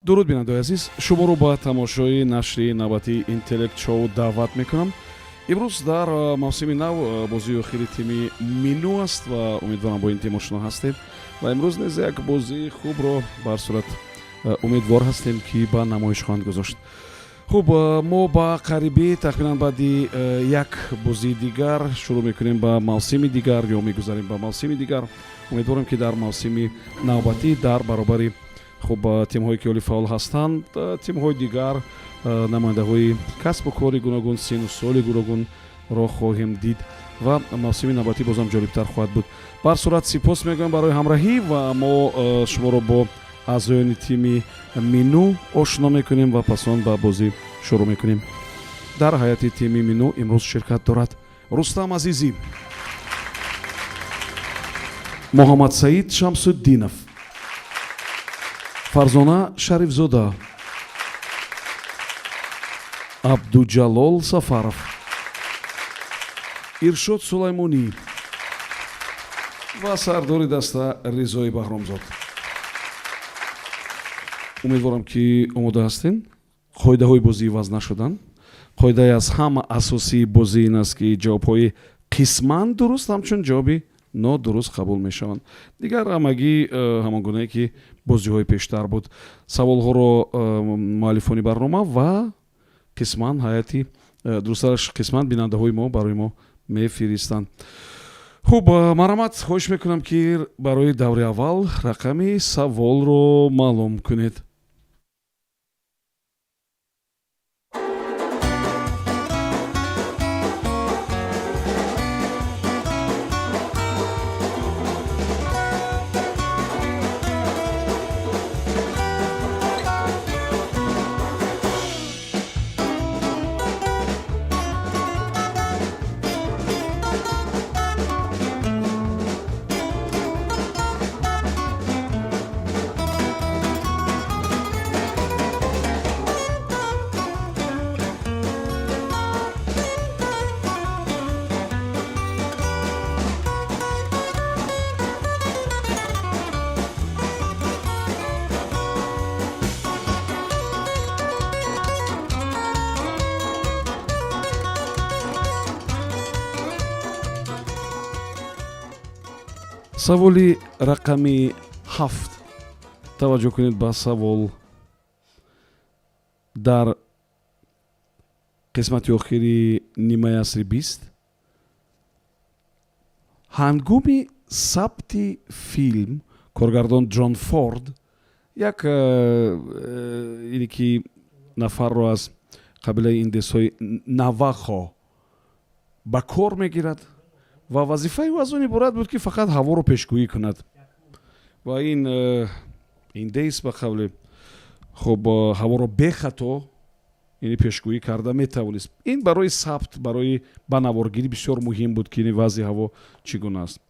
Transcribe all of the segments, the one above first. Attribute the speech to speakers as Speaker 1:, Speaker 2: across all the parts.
Speaker 1: Дуруд, бинандаои азиз, шуморо ба тамошои нашри навбатии Интеллект Шоу даъват мекунам. Имрӯз дар мавсими нав бозии охири тими Минӯ аст ва умедворам, бо ин тим ошно ҳастед. Ва имрӯз низ як бозии хубро бар сурат умедвор ҳастем, ки ба намоиш хоҳанд гузошт. Хуб, мо ба қарибӣ, тахминан баъди як бозии дигар, шурӯъ мекунем ба мавсими дигар ё мегузарем ба мавсими дигар. Умедворем, ки дар мавсими навбатӣ дар баробари, хуб, тимҳое, ки ҳоли фаъол ҳастанд, тимҳои дигар, намояндаҳои касбу кори гуногун, сину соли гуногунро хоҳем дид ва мавсими навбатӣ бозам ҷолибтар хоҳад буд. Ба ҳар сурат, сипос мегӯям барои ҳамраҳӣ ва мо шуморо бо аъзоёни тими Минӯ ошно мекунем ва пас он ба бозӣ шурӯъ мекунем. Дар ҳайати тими Минӯ имрӯз ширкат дорад Рустам Азизӣ, Муҳаммадсаид Шамсуддинов, Фарзона Шарифзода, Абдуҷалол Сафаров, Иршод Сулаймонӣ ва сардори даста Ризои Баҳромзод. Умедворам, ки омода ҳастем. Қоидаҳои бозӣ иваз нашуданд. Қоидаи аз ҳама асосии бозӣ ин аст, ки ҷавобҳои қисман дуруст ҳамчун ҷавоби нодуруст қабул мешаванд. Дигар ҳамагӣ ҳамон гунае, ки бозиҳои пештар буд. Саволҳоро муаллифони барнома ва қисман ҳайати дурусттараш, қисман бинандаҳои мо барои мо мефиристанд. Хуб, марҳамат, хоҳиш мекунам, ки барои даври аввал рақами саволро маълум кунед. Саволи рақами 7. Таваҷҷӯҳ кунед ба савол. Дар қисмати охири нимаи асри 20, ҳангоми сабти филм, коргардон Ҷон Форд як ине ки нафарро аз қабилаи индесҳои Навахо ба кор мегирад ва вазифаи ӯ аз он иборат буд, ки фақат ҳаворо пешгӯӣ кунад. Ва ин индейс, ба қавле, хуб, ҳаворо бехато, яъне, пешгӯӣ карда метавонист. Ин барои сабт, барои ба наворгирӣ бисёр муҳим буд, ки вазъи ҳаво чӣ гуна аст.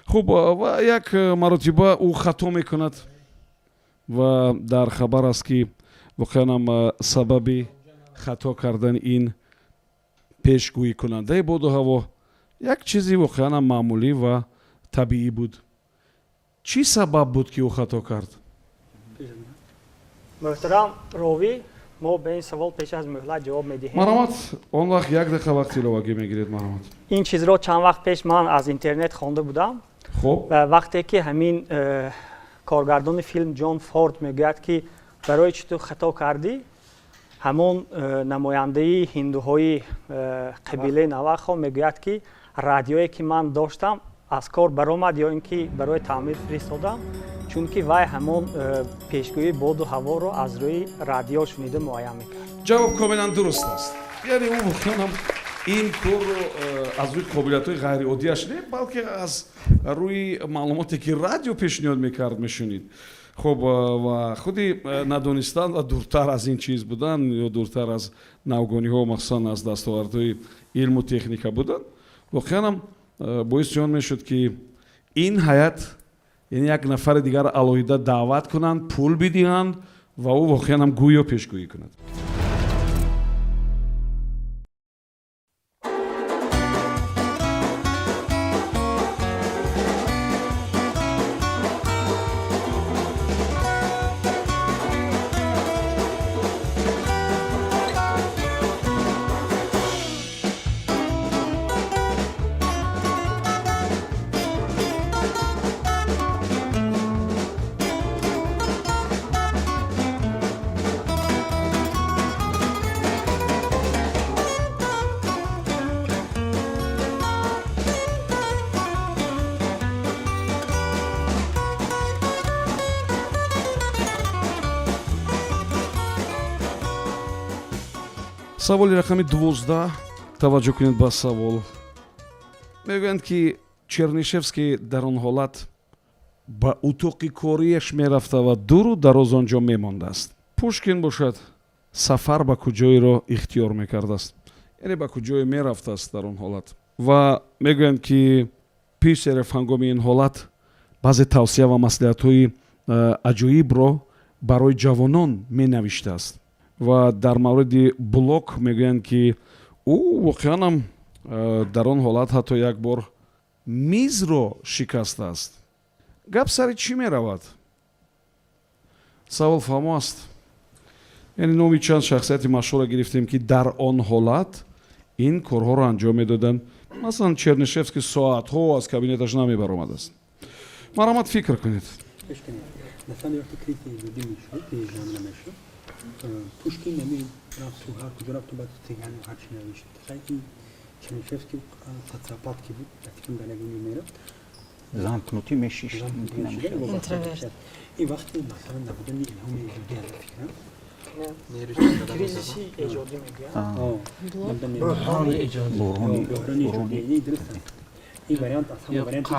Speaker 1: Хуб, ва як маротиба ӯ хато мекунад ва дар хабар аст, ки воқеан сабаби хато кардани ин пешгӯикунандаи боду ҳаво як чизи воқеан маъмулӣ ва табиӣ буд. Чӣ сабаб буд, ки ӯ хато кард?
Speaker 2: Муҳтарам ровӣ, мо ба ин савол пеш аз муҳлат ҷавоб медиҳем.
Speaker 1: Марҳамат, он вақт як дақиқа вақти иловагӣ мегиред, марҳамат.
Speaker 2: Ин чизро чанд вақт пеш ман аз интернет хонда будам. Ва вақте ки ҳамин коргардони филм Ҷон Форд мегӯяд, ки барои чӣ ту хато кардӣ, ҳамон намояндаи ҳиндуҳои қабилаи Навахо мегӯяд, ки радиое, ки ман доштам, аз кор баромад ё ин ки барои таъмир фиристодам, чунки вай ҳамон пешгӯии боду ҳаворо аз рӯи радио шунида муайян мекард.
Speaker 1: Ҷавоб комилан дуруст аст. Яъне ӯ воқеан ин корро аз рӯи қобилиятҳои ғайриоддиаш не, балки аз рӯи маълумоте, ки радио пешниҳод мекард, мешунид. Хуб, ва худи надонистан ва дуртар аз ин чиз будан ё дуртар аз навгониҳо, махсусан аз дастовардҳои илму техника будан, воқеанам боиси он мешуд, ки ин ҳайат, яъне як нафари дигар алоҳида даъват кунанд, пул бидиҳанд ва ӯ воқеанам гӯё пешгӯӣ кунад. Саволи рақами 12. Таваҷҷӯҳ кунед ба савол. Мегӯянд, ки Чернышевский дар он ҳолат ба утоқи кориаш мерафта ва дуру дароз он ҷо мемондааст. Пушкин бошад, сафар ба куҷоеро ихтиёр мекардааст, яъне ба куҷое мерафтааст дар он ҳолат? Ва мегӯянд, ки Писарев ҳангоми ин ҳолат баъзе тавсия ва маслиҳатҳои аҷоибро барои ҷавонон менавиштааст. Ва дар мавриди Блок мегӯянд, ки ӯ воқеанам дар он ҳолат ҳатто як бор мизро шикастааст. Гап сари чӣ меравад? Савол фаҳмо аст. Яъне номи чанд шахсияти машҳурро гирифтем, ки дар он ҳолат ин корҳоро анҷом медоданд. Масалан, Чернышевский соатҳо аз кабинеташ намебаромадааст. Марҳамат, фикр кунед.
Speaker 3: Масалан, вақте криза эҷодӣ мешуд, намешуд, Пушкин ами рафту ҳар куҷо рафту, баъд цыган ҳарчи навишт. Ин Чернышевский социопат ки буд, дастикам дар як мерафт.
Speaker 4: Замкнутый мешишт.
Speaker 3: Ин вақти, масалан, набудани илҳоми эҷодӣ аст, фикрам.
Speaker 2: Кризиси эҷодӣ мегӯянд.
Speaker 3: Буҳрони эҷодӣ, дуруст аст. Ин вариант аз ҳама варианти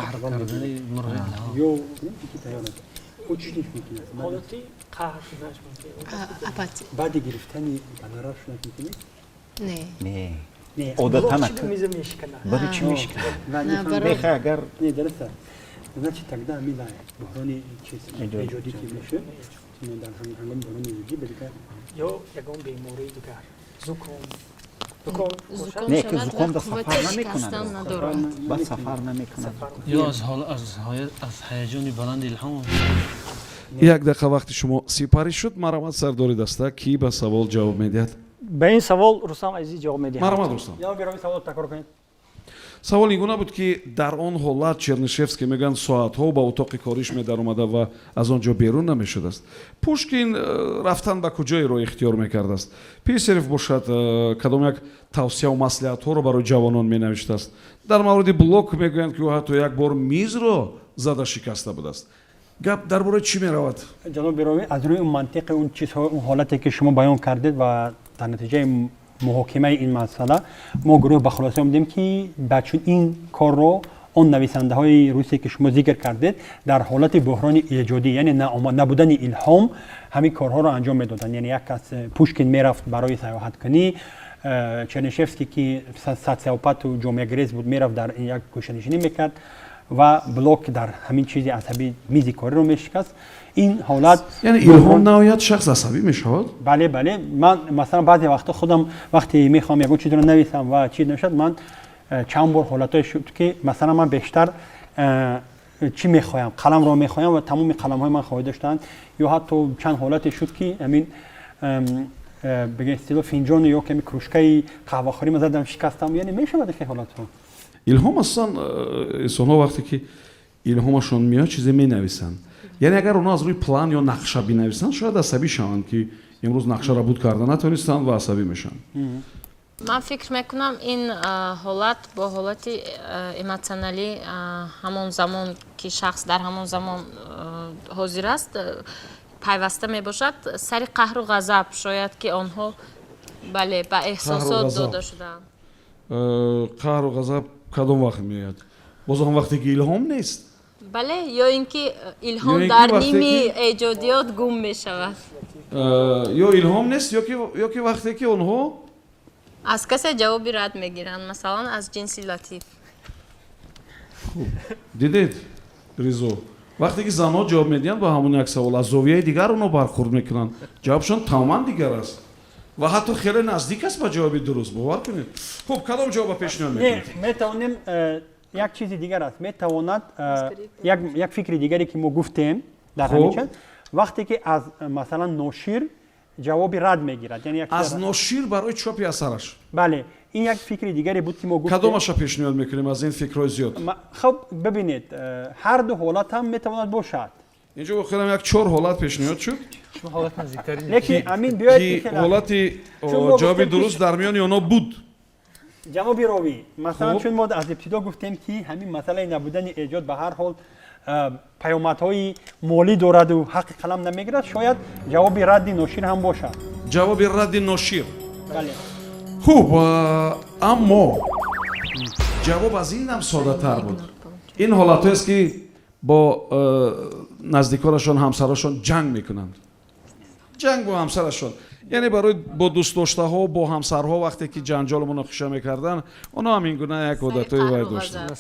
Speaker 3: ё ки тайёр аст, чӣ мумкин аст?
Speaker 2: Ҳолати қаҳр шуданаш мумкин.
Speaker 5: Апатия.
Speaker 3: Баъди гирифтани гонорар шуданаш мумкин нест?
Speaker 5: Не.
Speaker 4: Не, одатан.
Speaker 2: Миза мешиканад.
Speaker 4: Барои чӣ мешиканад? Меха агар
Speaker 3: Не, дуруст аст. Значит, тогда ҳамин буҳрони чиз эҷодӣ ки мешуд, дар ҳангоми буҳрони эҷодӣ ба дигар
Speaker 2: Ё ягон бемории дигар, зуком.
Speaker 4: Не, ки зуком да сафар намекунад, баъд сафар намекунад.
Speaker 6: Ё аз ҳаяҷони баланди илҳом.
Speaker 1: Як дақиқа вақти шумо сипарӣ шуд. Марҳамат, сардори даста, кӣ ба савол ҷавоб медиҳад?
Speaker 2: Ба ин савол Рустам Азизӣ ҷавоб медиҳад.
Speaker 1: Марҳамат, Рустам.
Speaker 3: Савол такрор кунед.
Speaker 1: Савол ин гуна буд, ки дар он ҳолат Чернышевский, мегӯянд, соатҳо ба утоқи кориш медаромада ва аз он ҷо берун намешудааст. Пушкин рафтан ба куҷоеро ихтиёр мекардааст? Писарев бошад, кадом як тавсияву маслиҳатҳоро барои ҷавонон менавиштааст? Дар мавриди Блок мегӯянд, ки ӯ ҳатто як бор мизро зада шикаста будааст. Гап дар бораи чӣ меравад?
Speaker 3: Ҷаноби ровӣ, аз рӯи он мантиқи, он чизҳо, он ҳолате, ки шумо баён кардед, ва дар натиҷаи муҳокимаи ин масъала мо гурӯҳ ба хулоса омадем, ки ба чун ин корро он нависандаҳои русие, ки шумо зикр кардед, дар ҳолати буҳрони эҷодӣ, яъне набудани илҳом, ҳамин корҳоро анҷом медоданд. Яъне як кас, Пушкин, мерафт барои саёҳаткунӣ, Чернышевский, ки социопату ҷомеагрез буд, мерафт, дар як гӯшанишинӣ мекард, ва Блок дар ҳамин чизи асабӣ мизи кориро мешикаст. Ин ҳолат
Speaker 1: Яъне илҳом наояд, шахс асабӣ мешавад?
Speaker 3: Бале, ман, масалан, баъзе вақтҳо худам вақте мехоҳам ягон чизро нависам ва чиз нашад, ман чанд бор ҳолатҳое шуд, ки, масалан, ман бештар чӣ мехоҳам, қаламро мехоҳам, ва тамоми қаламҳои ман хоҳӣ доштанд. Ё ҳатто чанд ҳолате шуд, ки ҳамин бигӯем, истилоҳ, финҷону ё ками кружкаи қаҳвахӯрӣ ман задам, шикастам. Яъне мешавад хел ҳолатҳо.
Speaker 1: Илҳом аслан, инсонҳо вақте ки илҳомашон меояд, чизе менависанд. Яъне агар онҳо аз рӯи план ё нақша бинависанд, шояд асабӣ шаванд, ки имрӯз нақшаро буд карда натавонистанд, ва асабӣ мешаванд.
Speaker 5: Ман фикр мекунам, ин ҳолат бо ҳолати эмотсионалӣ, ҳамон замон, ки шахс дар ҳамон замон ҳозир аст, пайваста мебошад. Сари қаҳру ғазаб шояд, ки онҳо, бале, ба эҳсосот дода шудаанд.
Speaker 1: Қаҳру ғазаб кадом вақт меояд? Боз он вақте ки илҳом нест?
Speaker 5: Бале, ё ин ки илҳом дар ними эҷодиёт гум мешавад.
Speaker 1: Ё илҳом нест, ё ки вақте ки онҳо
Speaker 5: аз касе ҷавоби рад мегиранд, масалан, аз ҷинси латиф.
Speaker 1: Хуб, дидед, Ризо, вақте ки занҳо ҷавоб медиҳанд ба ҳамон як савол, аз зовияи дигар онҳо бархурд мекунанд, ҷавобшон тамоман дигар аст ва ҳатто хеле наздик аст ба ҷавоби дуруст, бовар кунед. Хуб, кадом ҷавоба пешниҳод мекунед?
Speaker 3: Метавонем, як чизи дигар аст, метавонад як фикри дигаре, ки мо гуфтем дар ҳамин чиз, вақте ки аз, масалан, ношир ҷавоби рад мегирад.
Speaker 1: Яъне аз ношир барои чопи асараш.
Speaker 3: Бале, ин як фикри дигаре буд, ки мо гуфтем.
Speaker 1: Кадомаша пешниҳод мекунем аз ин фикрҳои зиёд?
Speaker 3: Хуб, бибинед, ҳар ду ҳолат ҳам метавонад бошад.
Speaker 1: Инҷо воқеан як чор ҳолат пешниҳод шуд.
Speaker 3: Лекин амин биёед
Speaker 1: Ки ҳолати ҷавоби дуруст дар миёни онҳо буд.
Speaker 3: Ҷаноби ровӣ, масалан, чун мо аз ибтидо гуфтем, ки ҳамин масъалаи набудани эҷод ба ҳар ҳол паёмадҳои молӣ дораду ҳаққи қалам намегирад, шояд ҷавоби радди ношир ҳам бошад.
Speaker 1: Ҷавоби радди ношир.
Speaker 3: Бале.
Speaker 1: Хуб, аммо ҷавоб аз ин ҳам соддатар буд. Ин ҳолатҳоест, ки бо наздиконашон, ҳамсарашон ҷанг мекунанд, ҷанг бо ҳамсарашон, яъне барои бо дӯстдоштаҳо, бо ҳамсарҳо вақте ки ҷанҷолу муноқиша мекарданд, онҳо ҳам ин гуна як одатҳои вай доштанд.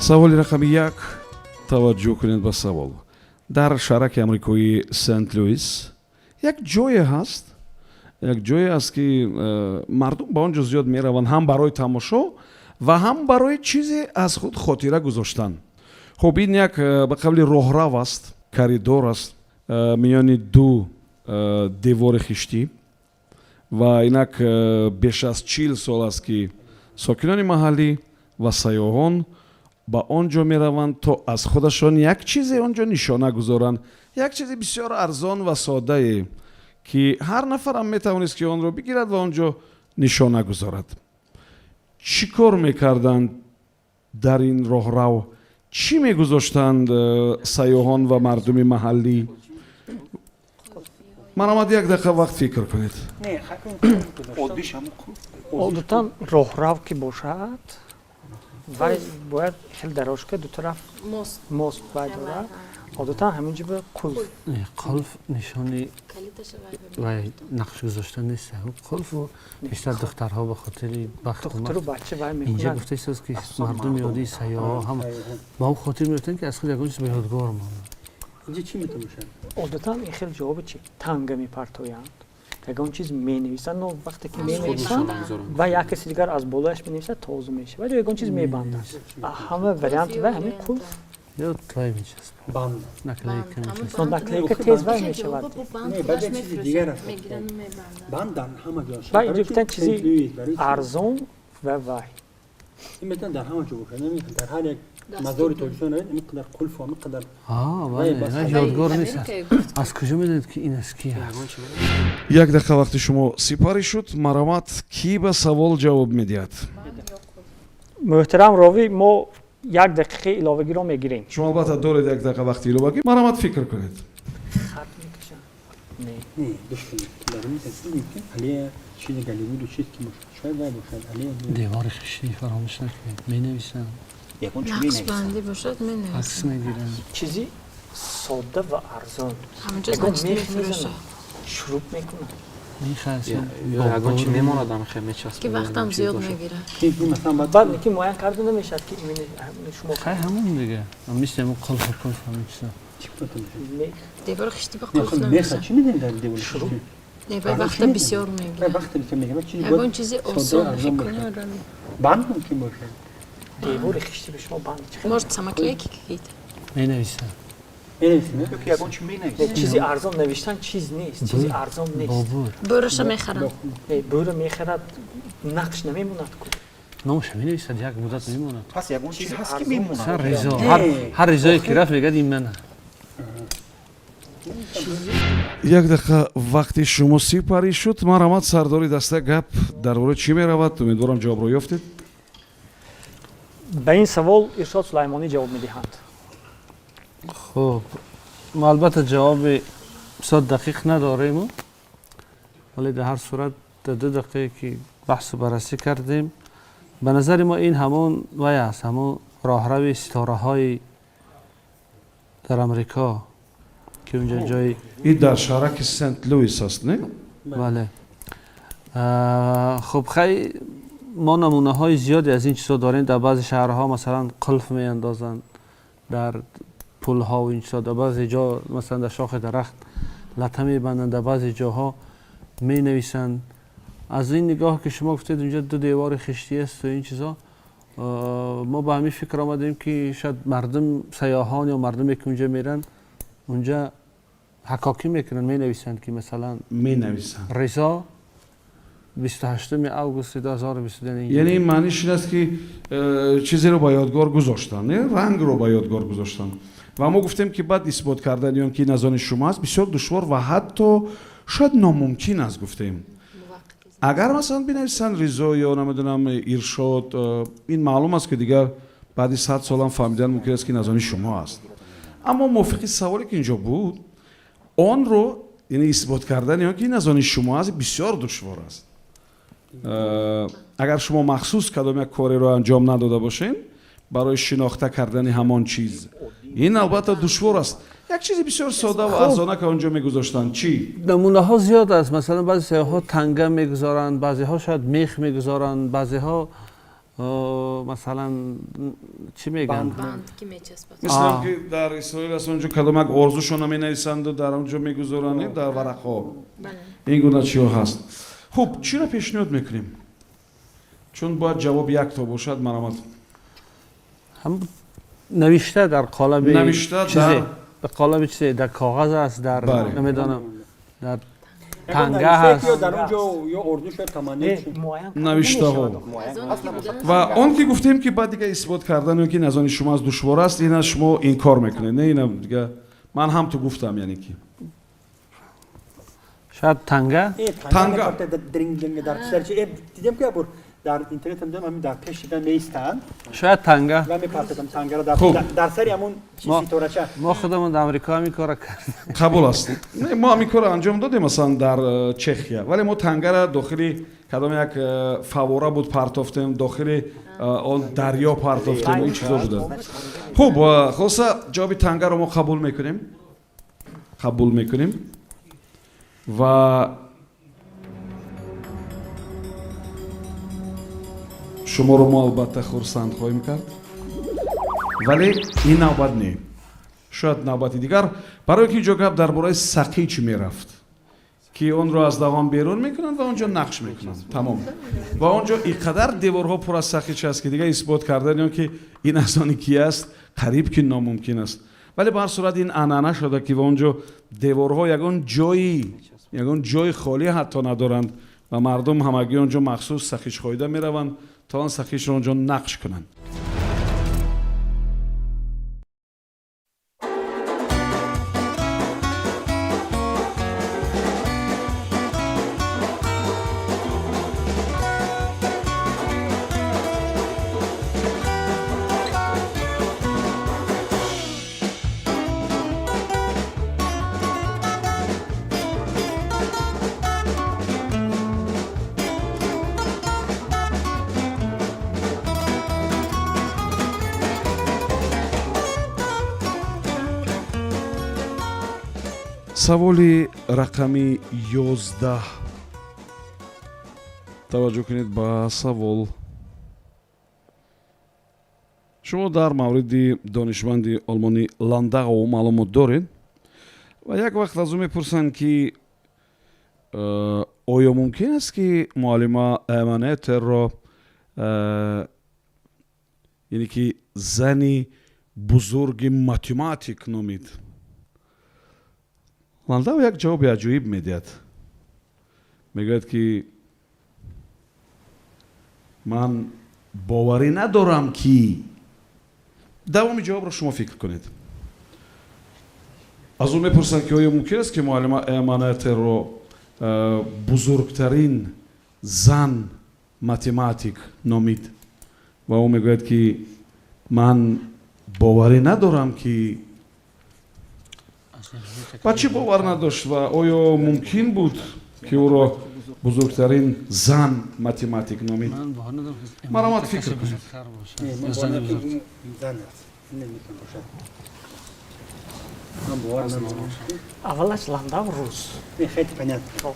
Speaker 1: Саволи рақами 1. Таваҷҷӯҳ кунед ба савол. Дар шаҳраки амрикоии Сент Луис як ҷое ҳаст, як ҷое аст, ки мардум ба он ҷо зиёд мераванд, ҳам барои тамошо ва ҳам барои чизе аз худ хотира гузоштан. Хуб, ин як ба қавли роҳрав аст, коридор аст миёни ду девори хиштӣ ва инак беш аз 40 сол аст, ки сокинони маҳаллӣ ва сайёҳон ба он ҷо мераванд, то аз худашон як чизе он ҷо нишона гузоранд, як чизи бисёр арзон ва соддае, ки ҳар нафарам метавонист, ки онро бигирад ва он ҷо нишона гузорад. Чӣ кор мекарданд дар ин роҳрав? Чӣ мегузоштанд сайёҳон ва мардуми маҳаллӣ? Марҳамат, як дақиқа вақт фикр кунед.
Speaker 2: Одатан роҳрав ки бошад, вай бояд хеле дорожка, ду тараф мост вай дорад. Одатан ҳамин ҷо қулф.
Speaker 6: Қулф нишони вай нақш гузошта нест. Қулф бештар духтарҳо ба хотири бахт.
Speaker 2: Духтару бача вай
Speaker 6: инҷа
Speaker 2: мекунад.
Speaker 6: Гуфта истааст, ки мардуми оддии сайёҳо ҳам ба он хотир мерафтанд, ки аз худ ягон чиз ба ёдгор монад.
Speaker 3: Инҷа чӣ метавонад?
Speaker 2: Одатан ин хел ҷавоби чи танга мепартоянд, ягон чиз менависанд, но вақте ки менависанд ва як каси дигар аз болояш менависад, тоза мешавад, ё ягон чиз мебанданд. Ҳама варианти вай ҳамин қулф.
Speaker 6: Ё вай мечаспад.
Speaker 3: Банд.
Speaker 6: Наклейка мечаспад.
Speaker 2: Но наклейка тез вай мешавад.
Speaker 3: Не, баъд як чизи дигар аст. Банд дар ҳама ҷо.
Speaker 2: Ва инҷо гуфтан чизи арзон ва вай.
Speaker 3: Ин метавонад дар ҳама ҷо бошад. Дар ҳар як мазори Тоҷикистон равед, ин қадар қулфу ин қадар
Speaker 6: Бале, ёдгор нест. Аз куҷо медонед, ки ин аз ки аст?
Speaker 1: Як дақиқа вақти шумо сипарӣ шуд. Марҳамат, кӣ ба савол ҷавоб медиҳад?
Speaker 2: Муҳтарам ровӣ, мо як дақиқаи иловагиро мегирем.
Speaker 1: Шумо албатта доред як дақиқа вақти иловагӣ. Марҳамат, фикр кунед.
Speaker 2: Хат мекашанд? Не.
Speaker 3: Не, гӯш кунед, дар ин тасвир мумкин алия чизи Голливуду чиз ки бошад, шояд вай бошад, алия.
Speaker 6: Девори хиштӣ фаромӯш накунед, менависанд.
Speaker 4: Ягон чӣ
Speaker 5: Нақшбандӣ бошад,
Speaker 6: акс
Speaker 5: менависанд.
Speaker 6: мегиранд.
Speaker 2: Чизи содда ва арзон.
Speaker 5: Ҳаминҷо
Speaker 2: Ягон
Speaker 5: значит
Speaker 2: мех
Speaker 5: мефурӯшад.
Speaker 2: мезанад, шурӯб мекунад.
Speaker 7: Ягон чи мемонад, ам хел мечаспад.
Speaker 5: Ки вақтам зиёд мегирад.
Speaker 3: Ки масалан баъд
Speaker 2: Баъд ки муайян карда намешавад, ки именно шумо.
Speaker 6: Хай, ҳамон дига, мисли ҳамон қулфу қулф, ҳамин чизо.
Speaker 3: Чӣ гуфтам?
Speaker 2: Мех.
Speaker 5: Девори хиштӣ ба
Speaker 3: Не,
Speaker 5: қулф
Speaker 3: хуб, меха
Speaker 5: намешавад.
Speaker 3: чӣ медонед дар девори
Speaker 2: Шурӯб.
Speaker 3: хиштӣ?
Speaker 5: Не, вай вақта бисёр
Speaker 3: Вай
Speaker 5: мегирад.
Speaker 3: вақта бисёр мегирад. Чизи
Speaker 5: Ягон
Speaker 3: бояд
Speaker 5: чизи
Speaker 3: содда
Speaker 5: осон
Speaker 3: арзон
Speaker 5: фикр
Speaker 3: бошад.
Speaker 5: кунад.
Speaker 3: Банд мумкин бошад.
Speaker 2: Девори хиштӣ ба шумо банд чӣ хел?
Speaker 5: Может, самоклейки какие-то.
Speaker 6: Менависанд.
Speaker 3: Менависед, не?
Speaker 4: Ё ки ягон чӣ менависед?
Speaker 2: Не, чизи арзон навиштан чиз нест, чизи арзон нест.
Speaker 6: Бобур.
Speaker 5: Бӯраша мехаранд.
Speaker 2: Не, бӯра мехарад, нақш намемонад ку.
Speaker 6: Номаша менависад, як муддат мемонад.
Speaker 4: Пас ягон чиз ҳаст, ки
Speaker 2: арзон.
Speaker 4: мемонад.
Speaker 6: Масалан, ризо, ҳар ризое ки рафт, мегӯяд, ин мана.
Speaker 1: Як дақиқа вақти шумо сипарӣ шуд. Марҳамат, сардори даста, гап дар бораи чӣ меравад? Умедворам, ҷавобро ёфтед.
Speaker 2: Ба ин савол Иршод Сулаймонӣ ҷавоб медиҳанд.
Speaker 6: Хуб, мо албатта ҷавоби бисёр дақиқ надорему, вале дар ҳар сурат дар 2 дақиқае ки баҳсу баррасӣ кардем, ба назари мо ин ҳамон вай аст, ҳамон роҳрави ситораҳои дар Амрико, ки унҷа ҷои
Speaker 1: Ин дар шаҳраки Сент Луис аст, не?
Speaker 6: Бале. Хуб, хай, мо намунаҳои зиёде аз ин чизҳо дорем. Дар баъзе шаҳрҳо, масалан, қулф меандозанд дар пулҳо ин чизҳо, дар баъзе ҷо, масалан, дар шохи дарахт лата мебанданд, дар баъзе ҷоҳо менависанд. Аз ин нигоҳ ки шумо гуфтед, унҷа ду девори хиштӣ аст ва ин чизо, мо ба ҳамин фикр омадем, ки шояд мардум, сайёҳон ё мардуме ки унҷа меранд, унҷа ҳакокӣ мекунанд, менависанд, ки масалан
Speaker 1: менависанд
Speaker 6: Ризо 28 августи 2022.
Speaker 1: Яъне маъниш ин аст, ки чизеро ба ёдгор гузоштанд, не, рангро ба ёдгор гузоштанд. Ва мо гуфтем, ки баъд исбот кардани он, ки ин аз они шумо аст, бисёр душвор ва ҳатто шояд номумкин аст, гуфтем. Агар масалан бинависанд Ризо ё намедонам Иршод, ин маълум аст, ки дигар баъди 100 солам фаҳмидан мумкин аст, ки ин аз они шумо аст. Аммо мувофиқи саволе, ки инҷо буд, онро, яъне исбот кардани он, ки ин аз они шумо аст, бисёр душвор аст. Агар шумо махсус кадом як кореро анҷом надода бошед барои шинохта кардани ҳамон чиз, ин албатта душвор аст. Як чизи бисёр сода ва арзона, ки онҷо мегузоштанд, чӣ?
Speaker 6: Намунаҳо зиёд аст. Масалан, баъзе сайёҳҳо танга мегузоранд, баъзеҳо шояд мех мегузоранд, баъзеҳо масалан чӣ мегӯянд?
Speaker 1: Мислам, ки дар Исроил аст, онҷо кадом як орзушона менависанду дар онҷо мегузоранд, дар варақҳо. Ин гуна чиҳо ҳаст. Хуб, чиро пешниҳод мекунем? Чун бояд ҷавоб якто бошад, марамат.
Speaker 6: Навишта дар қолаби
Speaker 1: навишта
Speaker 6: чизе, дар қолаби чизе, дар коғаз аст, дар намедонам, дар танга ҳаст.
Speaker 3: Дар он ҷо ё орзу шояд, таманно.
Speaker 1: Навиштаҳо. Ва он ки гуфтем, ки баъд дига исбот кардан ки ин аз они шумо аст душвор аст, ина шумо инкор мекунед, не? Ина дига ман ҳам ту гуфтам, яъне ки
Speaker 6: шояд танга.
Speaker 1: Танга.
Speaker 3: Дидем, ки бур дар интернет дидам, ҳамин дар пеш дидан меистанд.
Speaker 6: Шояд танга.
Speaker 3: Ва мепартадам тангаро дар сари ҳамон ситорача.
Speaker 6: Мо худамон дар Амрико ҳамин кора кардем.
Speaker 1: Қабул аст. Не, мо ҳамин корро анҷом додем, масалан, дар Чехия, вале мо тангара дохили кадом як фавора буд партофтем, дохили он дарё партофтем, ин чизо буда. Хуб, хулоса, ҷавоби тангаро мо қабул мекунем, қабул мекунем ва шуморо мо албатта хурсанд хоҳем кард, вале ин навбат не, шояд навбати дигар, барое ки инҷо гап дар бораи сақич мерафт, ки онро аз даҳон берун мекунанд ва онҷо нақш мекунанд, тамом. Ва онҷо ин қадар деворҳо пур аз сақич аст, ки дигар исбот кардани он, ки ин аз они ки аст, қариб ки номумкин аст. Вале ба ҳар сурат ин анъана шуда, ки онҷо деворҳо ягон ҷои холӣ ҳатто надоранд ва мардум ҳамагӣ онҷо махсус сақичхоида мераванд, то он сақичро онҷо нақш кунанд. Саволи рақами 11. Таваҷҷӯҳ кунед ба савол. Шумо дар мавриди донишманди олмонӣ Ландао маълумот доред ва як вақт аз ӯ мепурсанд, ки оё мумкин аст, ки муаллима Эмма Нетерро, яъне ки зани бузурги математик номид. Ландау як ҷавоби аҷоиб медиҳад, мегӯяд, ки ман боварӣ надорам, ки давоми ҷавобро шумо фикр кунед. Аз ӯ мепурсанд, ки оё мумкин аст, ки муаллима Эмма Нетерро бузургтарин зан математик номид, ва ӯ мегӯяд, ки ман боварӣ надорам, ки. Ба чӣ бовар надошт ва оё мумкин буд, ки ӯро бузургтарин зан математик номид? Маромад, фикр кунед.
Speaker 3: Не, ман бовар надорам, ки зан аст. Наметавон бошад. Ман бовар надорам.
Speaker 2: Аввалаш Ландау рус.
Speaker 3: Не, хеле понятно.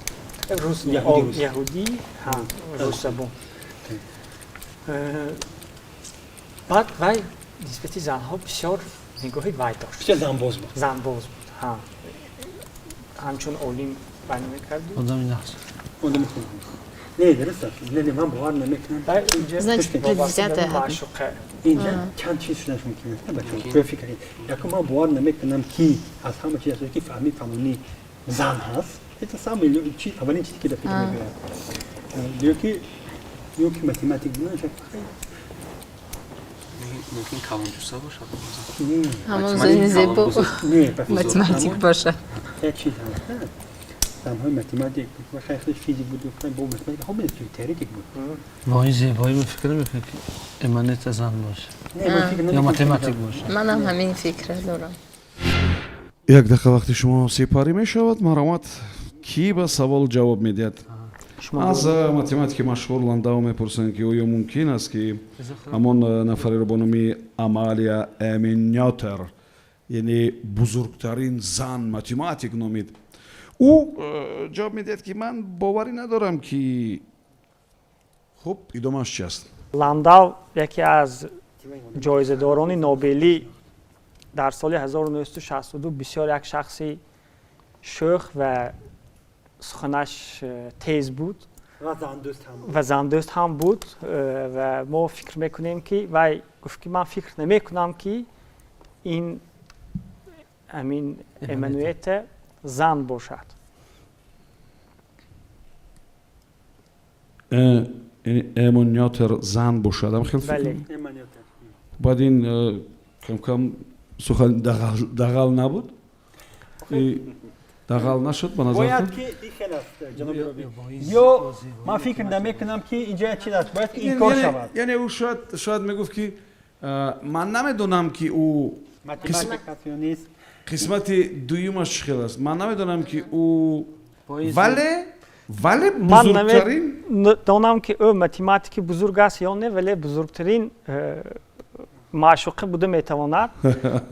Speaker 2: Рус.
Speaker 3: Яҳудӣ, рус.
Speaker 2: Яҳудӣ, ҳа, русзабон. Баъд вай нисбати занҳо бисёр нигоҳи вай дошт.
Speaker 3: Бисёр занбоз буд.
Speaker 2: Занбоз буд, ҳа, ҳамчун олим вай намекарду.
Speaker 6: Одами нақс.
Speaker 3: Одами хуб буд. Не, дуруст аст. Не, ман бовар намекунам.
Speaker 5: Значит, предвзятое.
Speaker 3: Инҷа чанд чиз шуданаш мумкин аст, бачаҳо. Чӯ фикр кунед. Якум, ман бовар намекунам, ки аз ҳама чиз аст, ки фаҳми фалонӣ зан ҳаст. Это самый чиз, аввалин чизе, ки дар фикр мебиёяд. Ё ки математик будан.
Speaker 7: Мумкин калонҷуса бошад.
Speaker 5: Ҳамон зани зебо математик бошад.
Speaker 3: Як чиз ҳаст, занҳои математик, хеле физик буд, бо математика хоб медост, теоретик буд.
Speaker 6: Бо ин зебоӣ ман фикр намекунам, ки Эманета зан бошад ё математик бошад.
Speaker 5: Манам ҳамин фикра дорам.
Speaker 1: Як дақиқа вақти шумо сипарӣ мешавад. Марҳамат, кӣ ба савол ҷавоб медиҳад? Аз математики машҳур Ландау мепурсанд, ки оё мумкин аст, ки ҳамон нафареро бо номи Амалия Эминётер, яъне бузургтарин зан математик номид. Ӯ ҷавоб медиҳад, ки ман боварӣ надорам, ки. Хуб, идомааш чи аст?
Speaker 2: Ландау яке аз ҷоизадорони Нобелӣ дар соли 1962, бисёр як шахси шӯх ва суханаш тез буд ва зандӯст ҳам буд. Ва мо фикр мекунем, ки вай гуфт, ки ман фикр намекунам, ки ин ҳамин Эммануэта зан бошад.
Speaker 1: Эмонётер зан бошад, ам хел?
Speaker 2: Бале.
Speaker 1: Баъд ин камкам сухан дағал набуд, дағал нашуд ба назар?
Speaker 3: Бояд ки ин аст, ҷаноби, ё ман фикр намекунам, ки инҷа як чиз аст, бояд ки инкор шавад.
Speaker 1: Яъне ӯ шояд мегуфт, ки ман намедонам, ки ӯ қисмати дуюмаш чӣ хел аст, ман намедонам, ки ӯ, вале бузургтарин.
Speaker 2: Донам, ки ӯ математики бузург аст ё не, вале бузургтарин маъшуқа буда метавонад,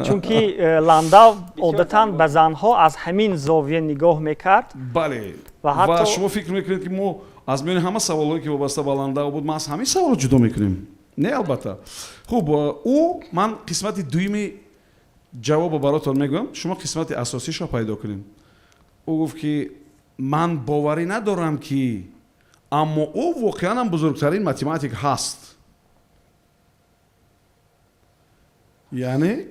Speaker 2: чунки Ландав одатан ба занҳо аз ҳамин зовия нигоҳ мекард.
Speaker 1: Бале, ва шумо фикр мекунед, ки мо аз миёни ҳама саволҳое, ки вобаста ба Ландав буд, ма аз ҳамин саволро ҷудо мекунем? Не, албатта. Хуб, ӯ, ман қисмати дуюми ҷавобо баротон мегӯям, шумо қисмати асосишро пайдо кунем. Ӯ гуфт, ки ман боварӣ надорам, ки, аммо ӯ воқеанам бузургтарин математик ҳаст. Яъне